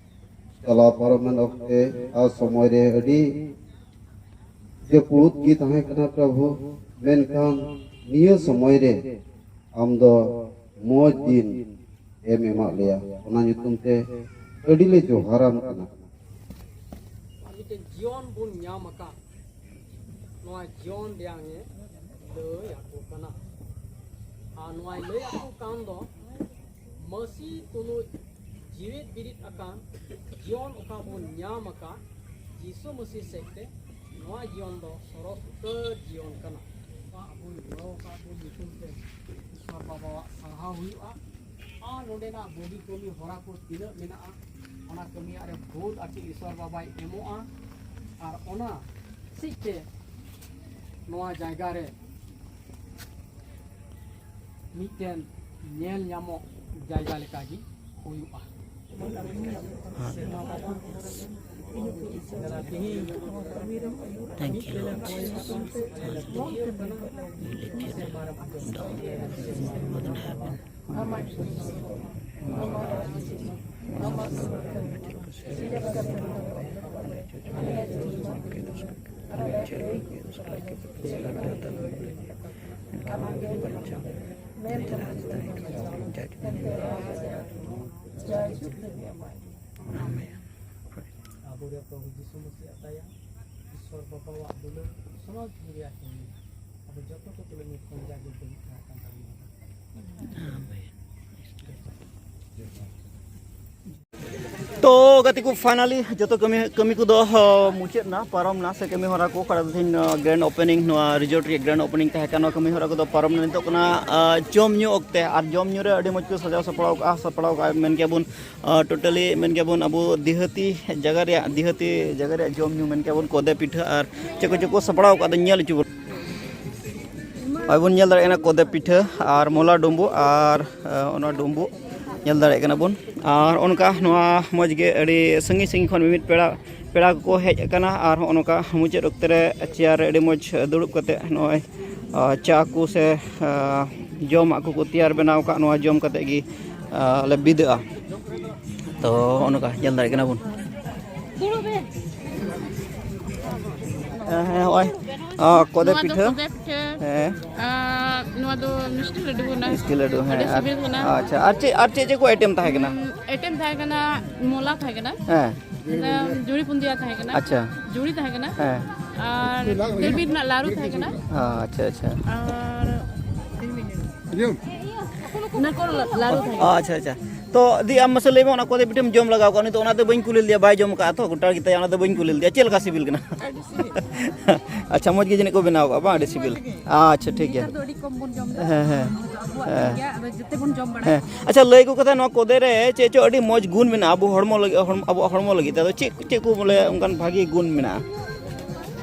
ᱪᱟᱞᱟᱣ ᱯᱟᱨᱚᱢᱮᱱ ᱚᱠᱛᱮ ᱟᱨ ᱥᱚᱢᱚᱭ ᱨᱮ ᱟᱹᱰᱤ ᱡᱟᱹᱯᱩᱫ ᱜᱮ ᱛᱟᱦᱮᱸ ᱠᱟᱱᱟ ᱯᱨᱚᱵᱷᱩ, ᱢᱮᱱᱠᱷᱟᱱ ᱱᱤᱭᱟᱹ ᱥᱚᱢᱚᱭ ᱨᱮ ᱟᱢ ᱫᱚ ᱢᱚᱡᱽ ᱫᱤᱱ ᱮᱢ ᱮᱢᱟᱜ ᱞᱮᱭᱟ, ᱚᱱᱟ ᱧᱩᱛᱩᱢ ᱛᱮ ᱟᱹᱰᱤ ᱞᱮ ᱡᱚᱦᱟᱨᱟᱢ ᱠᱟᱱᱟ᱾ ᱟᱨ ᱢᱤᱫᱴᱮᱱ ᱡᱤᱭᱚᱱ ᱵᱚᱱ ᱧᱟᱢ ᱟᱠᱟᱫ, ᱱᱚᱣᱟ ᱡᱤᱭᱚᱱ ᱨᱮᱭᱟᱝ ᱮ ᱞᱟᱹᱭ ᱟᱠᱚ ᱠᱟᱱᱟ᱾ ᱟᱨ ᱱᱚᱣᱟᱭ ᱞᱟᱹᱭ ᱟᱠᱚ ᱠᱟᱱ ᱫᱚ ᱢᱟᱹᱥᱤ ᱛᱩᱞᱩᱡ ᱡᱤᱣᱮᱫ ᱵᱤᱨᱤᱫ ᱟᱠᱟᱱ ᱡᱤᱭᱚᱱ ᱚᱠᱟ ᱵᱚᱱ ᱧᱟᱢ ᱟᱠᱟᱫ ᱡᱤᱥᱩ ᱢᱟᱹᱥᱤ ᱥᱮᱫ ᱛᱮ, ᱱᱚᱣᱟ ᱡᱤᱭᱚᱱ ᱫᱚ ᱥᱚᱨᱚᱥ ᱩᱛᱟᱹᱨ ᱡᱤᱭᱚᱱ ᱠᱟᱱᱟ᱾ ᱱᱚᱣᱟ ᱟᱵᱚᱭ ᱜᱚᱲᱚ ᱟᱠᱟᱫ ᱵᱚᱱ ᱧᱩᱛᱩᱢ ᱛᱮ ᱤᱥᱣᱚᱨ ᱵᱟᱵᱟᱣᱟᱜ ᱥᱟᱨᱦᱟᱣ ᱦᱩᱭᱩᱜᱼᱟ᱾ ᱟᱨ ᱱᱚᱰᱮᱱᱟᱜ ᱵᱩᱜᱤ ᱠᱟᱹᱢᱤ ᱦᱚᱨᱟ ᱠᱚ ᱛᱤᱱᱟᱹᱜ ᱢᱮᱱᱟᱜᱼᱟ, ᱚᱱᱟ ᱠᱟᱹᱢᱤᱭᱟᱜ ᱨᱮ ᱵᱷᱳᱴ ᱟᱨ ᱪᱮᱫ ᱤᱥᱣᱚᱨ ᱵᱟᱵᱟᱭ ᱮᱢᱚᱜᱼᱟ᱾ ᱟᱨ ᱚᱱᱟ ᱥᱮᱫ ᱛᱮ ᱱᱚᱣᱟ ᱡᱟᱭᱜᱟ ᱨᱮ ᱢᱤᱫᱴᱮᱱ ᱧᱮᱞ ᱧᱟᱢᱚᱜ ᱡᱟᱭᱜᱟ ᱞᱮᱠᱟᱜᱮ ᱦᱩᱭᱩᱜᱼᱟ᱾ Thank you, Lord Jesus. Hallelujah. We lift you down. Wouldn't happen. ᱟᱵᱚᱨᱮᱱ ᱯᱨᱚᱵᱷᱩ ᱡᱤᱥᱩ ᱢᱟᱥᱤᱭᱟᱜ ᱫᱟᱭᱟ, ᱤᱥᱥᱚᱨ ᱵᱟᱵᱟᱣᱟᱜ ᱫᱩᱞᱟᱹᱲ, ᱥᱚᱱᱚᱛ ᱫᱷᱩᱨᱤᱭᱟᱜ ᱠᱟᱹᱢᱤ, ᱟᱵᱚ ᱡᱚᱛᱚ ᱠᱚ ᱛᱩᱞᱩᱡ ᱱᱤᱛ ᱠᱷᱚᱱ ᱡᱟᱜᱮ ᱵᱟᱹᱲᱤᱡ ᱛᱟᱦᱮᱸ ᱠᱟᱱ ᱛᱟᱵᱚᱱᱟ᱾ ᱛᱚ ᱜᱟᱛᱮ ᱠᱚ, finally ᱡᱚᱛᱚ ᱠᱟᱹᱢᱤ, ᱠᱟᱹᱢᱤ ᱠᱚᱫᱚ, ᱦᱚ, ᱢᱩᱪᱟᱹᱫ ᱱᱟ, ᱯᱟᱨᱚᱢ ᱱᱟ, ᱥᱮ ᱠᱟᱹᱢᱤ ᱦᱚᱨᱟ ᱠᱚ ᱚᱠᱟᱴᱟᱜ ᱫᱚ ᱛᱮᱦᱮᱧ, ᱱᱚᱣᱟ grand opening, ᱱᱚᱣᱟ resort ᱨᱮᱭᱟᱜ grand opening ᱛᱟᱦᱮᱸ ᱠᱟᱱᱟ, ᱱᱚᱣᱟ ᱠᱟᱹᱢᱤ ᱦᱚᱨᱟ ᱠᱚᱫᱚ ᱯᱟᱨᱚᱢ ᱱᱟ᱾ ᱱᱤᱛᱚᱜ ᱠᱟᱱᱟ, ᱟ, ᱡᱚᱢ ᱧᱩ ᱚᱠᱛᱮ, ᱟᱨ ᱡᱚᱢ ᱧᱩ ᱨᱮ ᱟᱹᱰᱤ ᱢᱚᱡᱽ ᱠᱚ ᱥᱟᱡᱟᱣ ᱥᱟᱯᱲᱟᱣ ᱠᱟᱜᱼᱟ, ᱥᱟᱯᱲᱟᱣ ᱠᱟᱜᱼᱟ, ᱢᱮᱱ ᱠᱮᱭᱟ ᱵᱚᱱ, ᱟ, totally ᱢᱮᱱ ᱠᱮᱭᱟ ᱵᱚᱱ ᱟᱵᱚ ᱫᱤᱦᱟᱹᱛᱤ ᱡᱟᱭᱜᱟ ᱨᱮᱭᱟᱜ, ᱫᱤᱦᱟᱹᱛᱤ ᱡᱟᱭᱜᱟ ᱨᱮᱭᱟᱜ ᱡᱚᱢ ᱧᱩ ᱢᱮᱱ ᱠᱮᱭᱟ ᱵᱚᱱ, ᱠᱚᱫᱮ ᱯᱤᱴᱷᱟᱹ ᱟᱨ ᱪᱮᱫ ᱠᱚ ᱪᱮᱫ ᱠᱚ ᱥᱟᱯᱲᱟᱣ ᱠᱟᱜᱼᱟ, ᱟᱫᱚ ᱧᱮᱞ ᱦᱚᱪᱚ ᱵᱚᱱ᱾ ᱱᱚᱜᱼᱚᱭ ᱵᱚᱱ ᱧᱮᱞ ᱫᱟᱲᱮᱭᱟᱜ ᱠᱟᱱᱟ ᱠᱚᱫᱮ ᱯᱤᱴᱷᱟᱹ ᱟᱨ ᱢᱚᱞᱟ ᱰᱩᱸᱵᱩᱜ ᱟᱨ, ᱮ, ᱚᱱᱟ ᱰᱩᱸᱵᱩᱜ ᱧᱮᱞ ᱫᱟᱲᱮᱭᱟᱜ ᱠᱟᱱᱟ ᱵᱚᱱ᱾ ᱟᱨ ᱚᱱᱠᱟ ᱱᱚᱣᱟ ᱢᱚᱡᱽ ᱜᱮ ᱟᱹᱰᱤ ᱥᱟᱺᱜᱤᱧ ᱥᱟᱺᱜᱤᱧ ᱠᱷᱚᱱ ᱢᱤᱢᱤᱫ ᱯᱮᱲᱟ, ᱯᱮᱲᱟ ᱠᱚᱠᱚ ᱦᱮᱡ ᱟᱠᱟᱱᱟ᱾ ᱟᱨ ᱦᱚᱸᱜᱼᱚ ᱱᱚᱝᱠᱟ ᱢᱩᱪᱟᱹᱫ ᱚᱠᱛᱮ ᱨᱮ chair ᱨᱮ ᱟᱹᱰᱤ ᱢᱚᱡᱽ ᱫᱩᱲᱩᱵ ᱠᱟᱛᱮ ᱱᱚᱜᱼᱚᱭ, ᱟ, ᱪᱟ ᱠᱚ ᱥᱮ, ᱟ, ᱡᱚᱢᱟᱜ ᱠᱚᱠᱚ ᱛᱮᱭᱟᱨ ᱵᱮᱱᱟᱣ ᱟᱠᱟᱫ, ᱱᱚᱣᱟ ᱡᱚᱢ ᱠᱟᱛᱮ ᱜᱮ, ᱟ, ᱞᱮ ᱵᱤᱫᱟᱹᱜᱼᱟ᱾ ᱛᱚ ᱦᱚᱸᱜᱼᱚ ᱱᱚᱝᱠᱟ ᱧᱮᱞ ᱫᱟᱲᱮᱭᱟᱜ ᱠᱟᱱᱟ ᱵᱚᱱ᱾ ᱦᱮᱸ, ᱦᱮᱸ, ᱦᱚᱸᱜᱼᱚᱭ, ᱟ, ᱠᱚᱫᱮ ᱱᱚᱣᱟ ᱫᱚ ᱯᱤᱴᱷᱟᱹ᱾ ᱠᱚᱫᱮ ᱯᱤᱴᱷᱟᱹ᱾ ᱦᱮᱸ᱾ ᱟᱨ ᱱᱚᱣᱟ ᱫᱚ ᱢᱤᱥᱴᱤ ᱞᱟᱹᱰᱩ ᱠᱟᱱᱟ᱾ ᱢᱤᱥᱴᱤ ᱞᱟᱹᱰᱩ, ᱦᱮᱸ᱾ ᱟᱹᱰᱤ ᱟᱨ, ᱥᱤᱵᱤᱞ ᱠᱟᱱᱟ᱾ ᱟᱪᱪᱷᱟ, ᱟᱨ ᱪᱮᱫ, ᱟᱨ ᱪᱮᱫ ᱪᱮᱫ ᱠᱚ item ᱛᱟᱦᱮᱸ ᱠᱟᱱᱟ? ᱩᱸ, item ᱛᱟᱦᱮᱸ ᱠᱟᱱᱟ, ᱢᱚᱞᱟ ᱛᱟᱦᱮᱸ ᱠᱟᱱᱟ᱾ ᱦᱮᱸ᱾ ᱚᱱᱟ ᱡᱩᱲᱤ ᱯᱩᱸᱫᱤᱭᱟ ᱛᱟᱦᱮᱸ ᱠᱟᱱᱟ᱾ ᱟᱪᱪᱷᱟ᱾ ᱡᱩᱲᱤ ᱛᱟᱦᱮᱸ ᱠᱟᱱᱟ᱾ ᱦᱮᱸ᱾ ᱟᱨ ᱛᱤᱞᱢᱤᱧ ᱨᱮᱱᱟᱜ ᱞᱟᱹᱨᱩ ᱛᱟᱦᱮᱸ ᱠᱟᱱᱟ᱾ ᱦᱮᱸ, ᱟᱪᱪᱷᱟ, ᱟᱪᱪᱷᱟ᱾ ᱟᱨ ᱚᱱᱟ ᱠᱚ ᱞᱟᱹᱨᱩ ᱛᱟᱦᱮᱸ ᱠᱟᱱᱟ᱾ ᱟᱪᱪᱷᱟ, ᱟᱪᱪᱷᱟ᱾ ᱛᱚ ᱫᱤ, ᱟᱢ ᱢᱟᱥᱮ ᱞᱟᱹᱭ ᱢᱮ, ᱚᱱᱟ ᱠᱚᱫᱮ ᱯᱤᱴᱷᱟᱹᱢ ᱡᱚᱢ ᱞᱟᱜᱟᱣ ᱠᱚᱜᱼᱟ? ᱩᱱᱤ ᱫᱚ ᱚᱱᱟ ᱫᱚ ᱵᱟᱹᱧ ᱠᱩᱞᱤ ᱞᱮᱫᱮᱭᱟ, ᱵᱟᱭ ᱡᱚᱢ ᱠᱟᱜᱼᱟ ᱛᱚ, ᱜᱚᱴᱟ ᱜᱮᱛᱟᱭᱟ, ᱚᱱᱟ ᱫᱚ ᱵᱟᱹᱧ ᱠᱩᱞᱤ ᱞᱮᱫᱮᱭᱟ᱾ ᱪᱮᱫ ᱞᱮᱠᱟ ᱥᱤᱵᱤᱞ ᱠᱟᱱᱟ? ᱟᱹᱰᱤ ᱥᱤᱵᱤᱞ᱾ ᱟᱪᱪᱷᱟ, ᱢᱚᱡᱽ ᱜᱮ ᱡᱟᱹᱱᱤᱡ ᱠᱚ ᱵᱮᱱᱟᱣ ᱠᱟᱜᱼᱟ, ᱵᱟᱝ? ᱟᱹᱰᱤ ᱥᱤᱵᱤᱞ᱾ ᱟᱪᱪᱷᱟ, ᱴᱷᱤᱠ ᱜᱮᱭᱟ᱾ ᱱᱮᱛᱟᱨ ᱫᱚ ᱟᱹᱰᱤ ᱠᱚᱢ ᱵᱚᱱ ᱡᱚᱢ ᱮᱫᱟ᱾ ᱦᱮᱸ, ᱦᱮᱸ᱾ ᱟᱵᱚᱣᱟᱜ ᱦᱮᱸ᱾ ᱴᱷᱤᱠ ᱜᱮᱭᱟ, ᱟᱫᱚ ᱡᱚᱛᱚ ᱵᱚᱱ ᱡᱚᱢ ᱵᱟᱲᱟᱭᱟ᱾ ᱦᱮᱸ᱾ ᱟᱪᱪᱷᱟ, ᱞᱟᱹᱭ ᱟᱠᱚ ᱠᱟᱛᱷᱟ, ᱱᱚᱣᱟ ᱠᱚᱫᱮ ᱨᱮ ᱪᱮᱫ ᱪᱚ ᱟᱹᱰᱤ ᱢᱚᱡᱽ ᱜᱩᱱ ᱢᱮᱱᱟᱜᱼᱟ ᱟᱵᱚ ᱦᱚᱲᱢᱚ ᱞᱟᱹᱜᱤᱫ, ᱦᱚᱲᱢᱚ, ᱟᱵᱚᱣᱟᱜ ᱦᱚᱲᱢᱚ ᱞᱟᱹᱜᱤᱫ ᱛᱮ᱾ ᱟᱫᱚ ᱪᱮᱫ, ᱪᱮᱫ ᱠᱚ ᱵᱚᱞᱮ ᱚᱱᱠᱟᱱ ᱵᱷᱟᱜᱮ ᱜᱩᱱ ᱢᱮᱱᱟᱜᱼᱟ?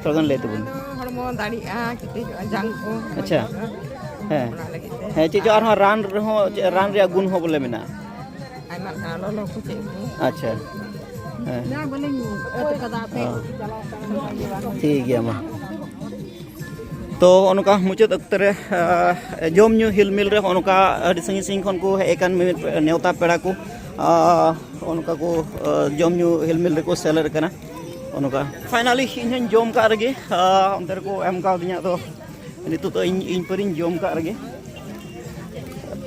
ᱛᱷᱚᱲᱟ ᱜᱟᱱ ᱞᱟᱹᱭ ᱛᱟᱵᱚᱱ ᱢᱮ᱾ ᱚᱱᱟ ᱫᱚ ᱦᱚᱲᱢᱚ ᱫᱟᱲᱮᱜᱼᱟ, ᱠᱮᱴᱮᱡᱚᱜᱼᱟ, ᱡᱟᱝ ᱠᱚ ᱟᱪᱪᱷᱟ᱾ ᱢᱚᱡᱚᱜᱼᱟ᱾ ᱦᱮᱸ᱾ ᱚᱱᱟ ᱞᱟᱹᱜᱤᱫ ᱛᱮ᱾ ᱦᱮᱸ, ᱪᱮᱫ ᱪᱚ ᱟᱨᱦᱚᱸ ᱨᱟᱱ ᱨᱮᱦᱚᱸ, ᱪᱮᱫ ᱨᱟᱱ ᱨᱮᱭᱟᱜ ᱜᱩᱱ ᱦᱚᱸ ᱵᱚᱞᱮ ᱢᱮᱱᱟᱜᱼᱟ᱾ ᱟᱭᱢᱟ ᱞᱮᱠᱟᱱᱟᱜ ᱞᱚᱞᱚ ᱠᱚ ᱪᱮᱫ ᱠᱚ᱾ ᱟᱪᱪᱷᱟ᱾ ᱦᱮᱸ᱾ ᱡᱟ ᱵᱟᱹᱞᱤᱧ ᱩᱛᱩ ᱠᱟᱫᱟ, ᱟᱯᱮ ᱦᱮᱸ᱾ ᱴᱷᱤᱠ ᱜᱮᱭᱟ ᱢᱟ᱾ ᱛᱚ ᱚᱱᱠᱟ ᱢᱩᱪᱟᱹᱫ ᱚᱠᱛᱚ ᱨᱮ, ᱟᱸ, ᱡᱚᱢ ᱧᱩ ᱦᱤᱞᱢᱤᱞ ᱨᱮ ᱦᱚᱸᱜᱼᱚ ᱱᱚᱝᱠᱟ ᱟᱹᱰᱤ ᱥᱟᱺᱜᱤᱧ ᱥᱟᱺᱜᱤᱧ ᱠᱷᱚᱱ ᱠᱚ ᱦᱮᱡ ᱟᱠᱟᱱ ᱢᱤᱢᱤᱫ ᱱᱮᱣᱛᱟ ᱯᱮᱲᱟ ᱠᱚ, ᱟᱸ, ᱦᱚᱸᱜᱼᱚ ᱱᱚᱝᱠᱟ ᱠᱚ, ᱟᱸ, ᱡᱚᱢ ᱧᱩ ᱦᱤᱞᱢᱤᱞ ᱨᱮᱠᱚ ᱥᱮᱞᱮᱫ ᱟᱠᱟᱱᱟ᱾ ᱦᱚᱸᱜᱼᱚ ᱱᱚᱝᱠᱟ ᱯᱷᱟᱭᱱᱟᱞᱤ ᱤᱧ ᱦᱚᱸᱧ ᱡᱚᱢ ᱠᱟᱜ ᱨᱮᱜᱮ, ᱟᱸ, ᱚᱱᱛᱮ ᱨᱮᱠᱚ ᱮᱢ ᱠᱟᱣᱫᱤᱧᱟ᱾ ᱟᱫᱚ ᱱᱤᱛᱚᱜ ᱫᱚ ᱤᱧ, ᱤᱧ ᱯᱟᱹᱨᱤᱧ ᱡᱚᱢ ᱠᱟᱜ ᱨᱮᱜᱮ᱾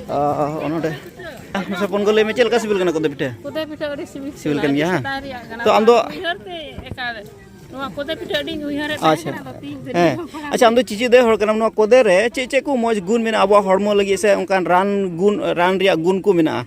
ᱟᱸ, ᱱᱚᱰᱮ ᱢᱟᱥᱮ ᱯᱚᱱ ᱠᱚ ᱞᱟᱹᱭ ᱢᱮ, ᱪᱮᱫ ᱞᱮᱠᱟ ᱥᱤᱵᱤᱞ ᱠᱟᱱᱟ ᱠᱚᱫᱮ ᱯᱤᱴᱷᱟᱹ? ᱠᱚᱫᱮ ᱯᱤᱴᱷᱟᱹ ᱟᱹᱰᱤ ᱥᱤᱵᱤᱞ ᱥᱤᱵᱤᱞ ᱠᱟᱱᱟ, ᱠᱟᱱ ᱟᱹᱰᱤ ᱜᱮᱭᱟ, ᱦᱮᱸ? ᱥᱮᱫᱟᱭ ᱨᱮᱭᱟᱜ ᱠᱟᱱᱟ᱾ ᱛᱚ ᱟᱢ ᱫᱚ ᱩᱭᱦᱟᱹᱨ ᱛᱮ ᱮᱠᱟᱞ ᱱᱚᱣᱟ ᱠᱚᱫᱮ ᱯᱤᱴᱷᱟᱹ ᱟᱹᱰᱤᱧ ᱩᱭᱦᱟᱹᱨᱮᱫ ᱛᱟᱦᱮᱸ ᱟᱪᱪᱷᱟ᱾ ᱠᱟᱱᱟ, ᱟᱫᱚ ᱛᱤᱦᱤᱧ ᱫᱷᱟᱹᱨᱤᱡ ᱦᱮᱸ᱾ ᱦᱚᱸ ᱯᱟᱲᱦᱟᱣ ᱟᱪᱪᱷᱟ, ᱟᱢ ᱫᱚ ᱪᱤᱪᱤ ᱫᱟᱹᱭ ᱦᱚᱲ ᱠᱟᱱᱟᱢ, ᱱᱚᱣᱟ ᱠᱚᱫᱮ ᱨᱮ ᱪᱮᱫ ᱪᱮᱫ ᱠᱚ ᱢᱚᱡᱽ ᱜᱩᱱ ᱢᱮᱱᱟᱜᱼᱟ ᱟᱵᱚᱣᱟᱜ ᱦᱚᱲᱢᱚ ᱞᱟᱹᱜᱤᱫ ᱥᱮ ᱚᱱᱠᱟᱱ ᱨᱟᱱ ᱜᱩᱱ, ᱨᱟᱱ ᱨᱮᱭᱟᱜ ᱜᱩᱱ ᱠᱚ ᱢᱮᱱᱟᱜᱼᱟ?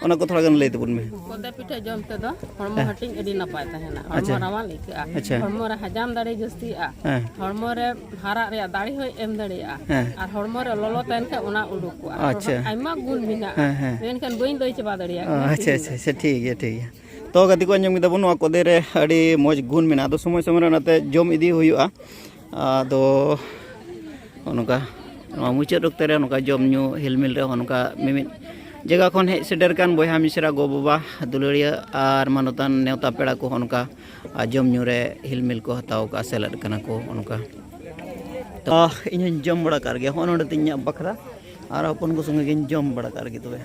ᱚᱱᱟ ᱠᱚ ᱛᱷᱚᱲᱟ ᱜᱟᱱ ᱞᱟᱹᱭ ᱛᱟᱵᱚᱱ ᱢᱮ᱾ ᱠᱚᱫᱮ ᱯᱤᱴᱷᱟᱹ ᱡᱚᱢ ᱛᱮᱫᱚ ᱦᱚᱲᱢᱚ ᱦᱮᱸ᱾ ᱦᱟᱹᱴᱤᱧ ᱟᱹᱰᱤ ᱱᱟᱯᱟᱭ ᱛᱟᱦᱮᱱᱟ, ᱦᱚᱲᱢᱚ ᱟᱪᱪᱷᱟ᱾ ᱨᱟᱣᱟᱞ ᱟᱹᱭᱠᱟᱹᱜᱼᱟ, ᱟᱪᱪᱷᱟ᱾ ᱦᱚᱲᱢᱚ ᱨᱮ ᱦᱟᱡᱟᱢ ᱫᱟᱲᱮ ᱡᱟᱹᱥᱛᱤᱜᱼᱟ, ᱦᱮᱸ᱾ ᱦᱚᱲᱢᱚ ᱨᱮ ᱦᱟᱨᱟᱜ ᱨᱮᱭᱟᱜ ᱫᱟᱲᱮ ᱦᱚᱸᱭ ᱮᱢ ᱫᱟᱲᱮᱭᱟᱜᱼᱟ, ᱦᱮᱸ᱾ ᱟᱨ ᱦᱚᱲᱢᱚ ᱨᱮ ᱞᱚᱞᱚ ᱛᱟᱦᱮᱱ ᱠᱷᱟᱱ ᱚᱱᱟ ᱩᱰᱩᱠᱚᱜᱼᱟ᱾ ᱟᱪᱪᱷᱟ᱾ ᱟᱭᱢᱟ ᱜᱩᱱ ᱢᱮᱱᱟᱜᱼᱟ, ᱦᱮᱸ, ᱦᱮᱸ᱾ ᱢᱮᱱᱠᱷᱟᱱ ᱵᱟᱹᱧ ᱞᱟᱹᱭ ᱪᱟᱵᱟ ᱫᱟᱲᱮᱭᱟᱜ ᱚ, ᱠᱟᱱᱟ ᱟᱪᱪᱷᱟ, ᱛᱮᱦᱮᱧ ᱟᱪᱪᱷᱟ, ᱫᱚ᱾ ᱟᱪᱪᱷᱟ, ᱴᱷᱤᱠ ᱜᱮᱭᱟ, ᱴᱷᱤᱠ ᱜᱮᱭᱟ᱾ ᱛᱚ ᱜᱟᱛᱮ ᱠᱚ, ᱟᱸᱡᱚᱢ ᱠᱮᱫᱟ ᱵᱚᱱ, ᱱᱚᱣᱟ ᱠᱚᱫᱮ ᱨᱮ ᱟᱹᱰᱤ ᱢᱚᱡᱽ ᱜᱩᱱ ᱢᱮᱱᱟᱜᱼᱟ᱾ ᱟᱫᱚ ᱥᱚᱢᱚᱭ ᱥᱚᱢᱚᱭ ᱨᱮ ᱚᱱᱟᱛᱮ ᱡᱚᱢ ᱤᱫᱤ ᱦᱩᱭᱩᱜᱼᱟ᱾ ᱟᱫᱚ ᱱᱚᱜᱼᱚ ᱱᱚᱝᱠᱟ ᱱᱚᱣᱟ ᱢᱩᱪᱟᱹᱫ ᱚᱠᱛᱮ ᱨᱮ ᱱᱚᱝᱠᱟ ᱡᱚᱢ ᱧᱩ ᱦᱤᱞᱢᱤᱞ ᱨᱮ ᱱᱚᱜᱼᱚ ᱱᱚᱝᱠᱟ ᱢᱤᱢᱤᱫ ᱡᱟᱭᱜᱟ ᱠᱷᱚᱱ ᱦᱮᱡ ᱥᱮᱴᱮᱨ ᱠᱟᱱ ᱵᱚᱭᱦᱟ ᱢᱤᱥᱨᱟ, ᱜᱚ ᱵᱟᱵᱟ, ᱫᱩᱞᱟᱹᱲᱤᱭᱟᱹ ᱟᱨ ᱢᱟᱱᱚᱛᱟᱱ ᱱᱮᱣᱛᱟ ᱯᱮᱲᱟ ᱠᱚ ᱱᱚᱜᱼᱚ ᱱᱚᱝᱠᱟ ᱟᱨ ᱡᱚᱢ ᱧᱩ ᱨᱮ ᱦᱤᱞᱢᱤᱞ ᱠᱚ ᱦᱟᱛᱟᱣ ᱠᱟᱜᱼᱟ, ᱥᱮᱞᱮᱫ ᱠᱟᱱᱟ ᱠᱚ ᱱᱚᱜᱼᱚ ᱱᱚᱝᱠᱟ᱾ ᱛᱚ ᱤᱧ ᱦᱚᱸᱧ ᱡᱚᱢ ᱵᱟᱲᱟ ᱠᱟᱜ ᱜᱮᱭᱟ᱾ ᱦᱚᱸᱜᱼᱚ ᱱᱚᱰᱮ ᱛᱤᱧ ᱤᱧᱟᱹᱜ ᱵᱟᱠᱷᱨᱟ ᱟᱨ ᱦᱚᱯᱚᱱ ᱠᱚ ᱥᱚᱸᱜᱮ ᱜᱤᱧ ᱡᱚᱢ ᱵᱟᱲᱟ ᱠᱟᱜ ᱨᱮᱜᱮ ᱛᱚᱵᱮ᱾